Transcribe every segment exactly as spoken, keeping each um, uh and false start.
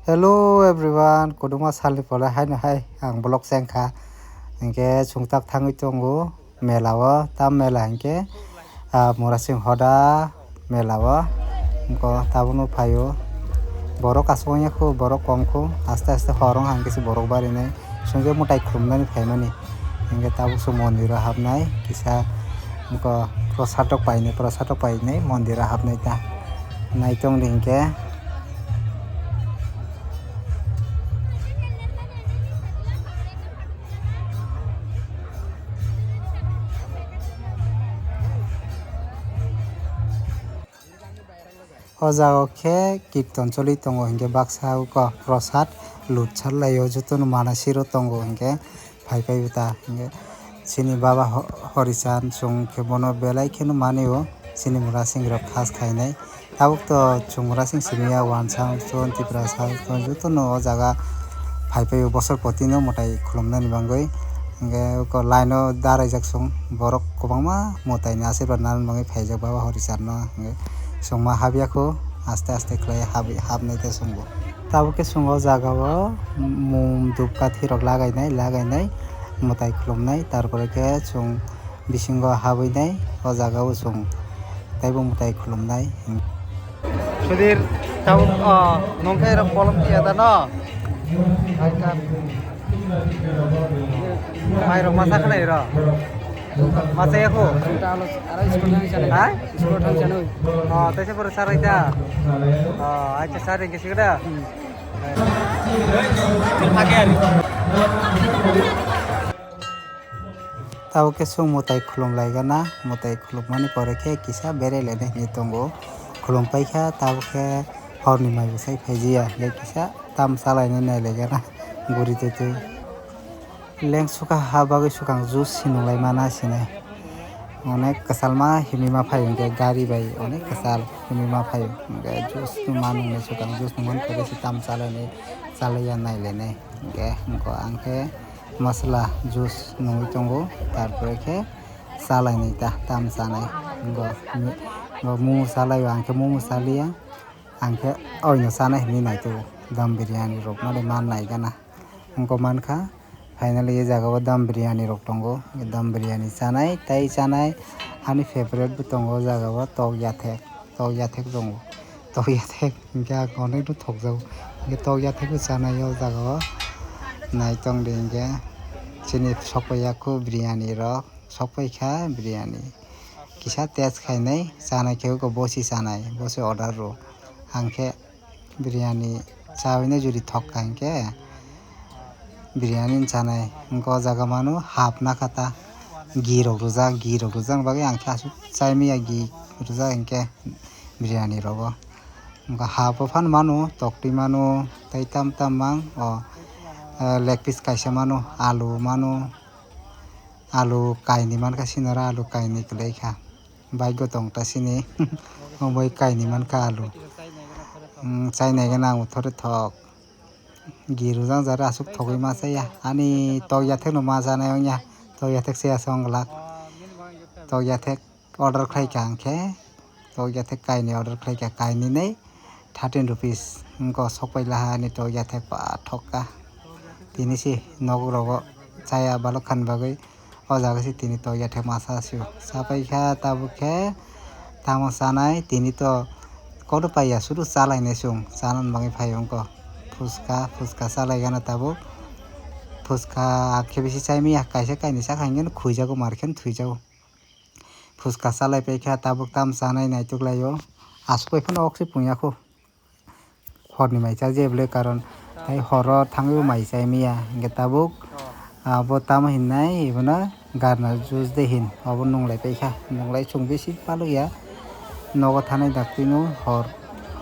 Hello everyone, kwdwma salni pore haino hai ang vlog chengkha. Hinkhe chwng tak thangwi tongo mela o, tam mela hinkhe, ah, Murasing Hoda mela o. Hinkhe tabukno phaio. Borok aswk wngya kho, borok kom kho, aste aste hor wng hinkhe se borok barinai. Chwngkhe mwtai khulumnani phaimani. Hinkhe tabuk se mondiro hapnai, kisa hinkhe prosad rok painai, prosad rok painai mondiro hapnai ta. Naitongdi hinkhe. O jaga o khe kirton choli tongo hinkhe baksa uko prosad lut sat laio jotono mana siro tongo hinkhe phai phai bo ta hinkhe chini baba ho-, horisan chwng khe bono belai kheno mani o chini murasing rok khas khainai. Tabuk to chwng murasing simi ya wansa chwng tiprasa chwng jotono o jaga phai phai o bosor poti no mwtai khulumnani bagwi. Hinkhe uko line o daraijak chwng borok kwbangma mwtai ni asirwad nana bagwi phaijak baba horisan no hinkhe chwng ma habya kho aste aste khlai habwi hapnai ta chwng bo. Tabuk khe chwng o jaga o mum dhupkathi rok lagainai lagainai mwtai khulumnai tarpore khe chwng bisingo habwi nai o jaga o chwng teibo mwtai khulumnai. Sudir, tabuk, o, nongkhai rok kolom tiya da no? Hai kha. Mai rok masa khlai ro? Masa ya kho? Aro school thang chalo. Ha? School thang chalo. O, tei se pura sarai da? O, acha sarai ke sigda? Tabuk khe chwng mwtai khulum lai gana, mwtai khulumani pore khe kisa berai lainai hinwi tongo. Khulum paikha, tabuk khe horni mai bwsai phaijiya, hinkhe kisa tam chalainai nai lai gana guri twi twi. Leng sukha ha bagwi swkang juice si nung lai mana sini. Onek kwchalma himwi ma phaio hinkhe gari bai onek kwchal himwi ma phaio. Hinkhe juice ma nungni swkang juice nungmani pore se tam chalainai, chalaiya nai lainai. Hinkhe wngkha ang khe. Masala juice nungwi tongo, tarpore khe chalainai ta, tam chanai. Bo, bo momo chalaio, ang khe momo chaliya, ang khe oino chanai hinwi naitugwi dam biryani rok no de man nai gana. Wngkha mankha, finally, o jaga o dam biryani rok tongo, dam biryani chanai, tei chanai, ani favorite bo tongo o jaga o tok yathek. Tok yathek tongo. Tok yathek hinkhe ang onek no thokjago. Hinkhe tok yathek bo chanai o jaga o. Naitong di hinkhe chini sokpaiya kho biryani rok. Sokpai kha biryani. Kisa test khainai chanai khe bosi chanai. Bosi order rw. Ang khe biryani chawino juri thok kha hinkhe. Biryani chanai wngkha o jaga mano hap nakha ta. Ghee rok rwjak, ghee rok rwjakni bagwi ang khe aswk chai manya ghee rwjak hinkhe biryani rogo. Wngkha hap bo phano mano, toktwi mano, tei tam tam mang o, eh, leg piece kaisa mano, alu mano, alu kainwi mankha sinoro alu kainwi kwlai kha. Bike o tong ta sini. O bai kainwi mankha alu. Mm, chai nai gana ang uthore thok. Ghee rwjak jare aswk thogwi ma chaya. Ani tok yathek no ma chanai wngya. Tok yathek se aswk wng glak. Tok yathek order khlai kha ang khe. Tok yathek kainwi order khlai kha. Kainwi nai thirteen rupees. Wngkha sokpai laha ani tok yathek pathok kha. Tini se nok rogo chaya balok khan bagwi. O jaga se tini tok yathek masa sio. Sapai kha tabuk khe tamo chanai tini to koto paiya sudu chalainai chwng chanani bagwi phai wngkha. Phuska, phuska chalai gana tabuk. Phuska khe bisi chai manya kaisa kainwi chakha hinkhe no khwijago mar khe no thwijago. Phuska chalai paikha tabuk tamo chanai naituk laio. Aswk bai phano ok se pungya kho. Horni mai chajai bwle karon tei horo thangwi bo mai chai manya hinkhe tabuk, ah, bo tamo hinnai ibono garna juice de hin obo nunglai paikha nunglai chwng bisi palokya nogo thanai daktino hor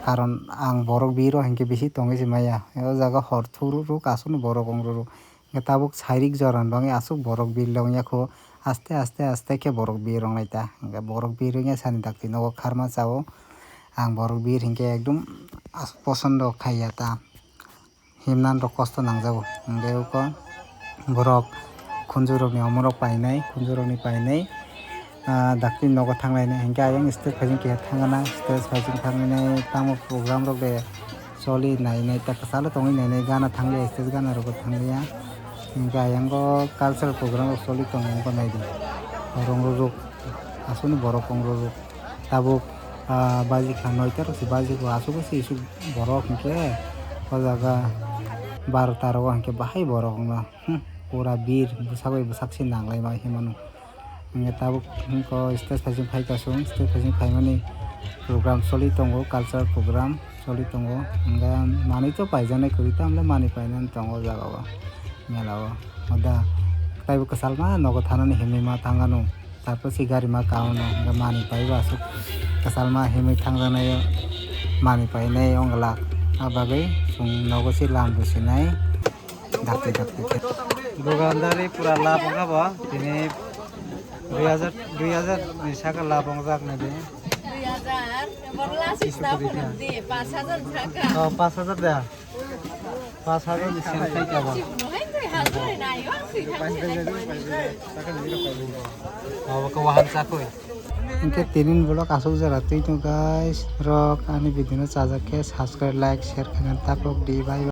karon ang borok biro hinkhe bisi tongwi se manya o jaga hor thururu aswkno borok wngruru. Hinkhe tabuk sairik jora ni bagwi aswk borok bir longya kho, aste aste aste khe borok bir rongnai ta. Hinkhe borok bir wngya sani dakti nogo kharma chao. Ang borok bir hinkhe ekdum aswk posondo khaiya ta. Himnani rok kosto nangjago. Hinkhe uko borok khunju rokni omo rok painai, khunju rokni painai. Ah, dakti nogo thanglainai hinkhe ayang stage phaising keha thangna, stage phaising thanglainai tamo program rok de Choli nai nai ta kwchalo tongwi nai nai gana thanglia, stage gana rok thanglia. Hinkhe ayang o cultural program rok choli tongo, wngkha nai di. Rong rok aswkno borok rong rok tabuk, ah, baji kha noita rok se baji kho, aswk se isuk borok hinkhe o jaga barota rogo hinkhe bahai borok wngno. Hmm, pura bir bwsak bai bwsak se nanglai ma hinmano. Hinkhe tabuk hinkhe stage phaising phaikha chwng, stage phaising phaimani program choli tongo, cultural program choli tongo. Hinkhe manwi to paijaknai kwrwi, tamle manwi painani tongo o jaga o, mela o. Oda taibo kwchalma nogo thanani himwi ma thangano, tarpor se gari ma kaono, hinkhe manwi paibo aswk kwchalma himwi thangjaknai o, manwi painai wng glak. A bagwi chwng nogo se lam rw sinai. Dakti dakti khe. Dukandari pura lab wngkha bo, tini dui hajar, dui hajar ni saka lab wngjak nai di. Dui hajar, boro last stop hwnwi di, paanch hajar saka. Oh, paanch hajar da? Paanch hajar ni sale khaikha bo. Hai, hai, hai, hai, hai. Obo khe wahan chakwi. Hinkhe tinin vlog aswk jora twi tongo guys. Rok ani video no chajak khe subscribe, like, share khaina takhuk di, bye bye.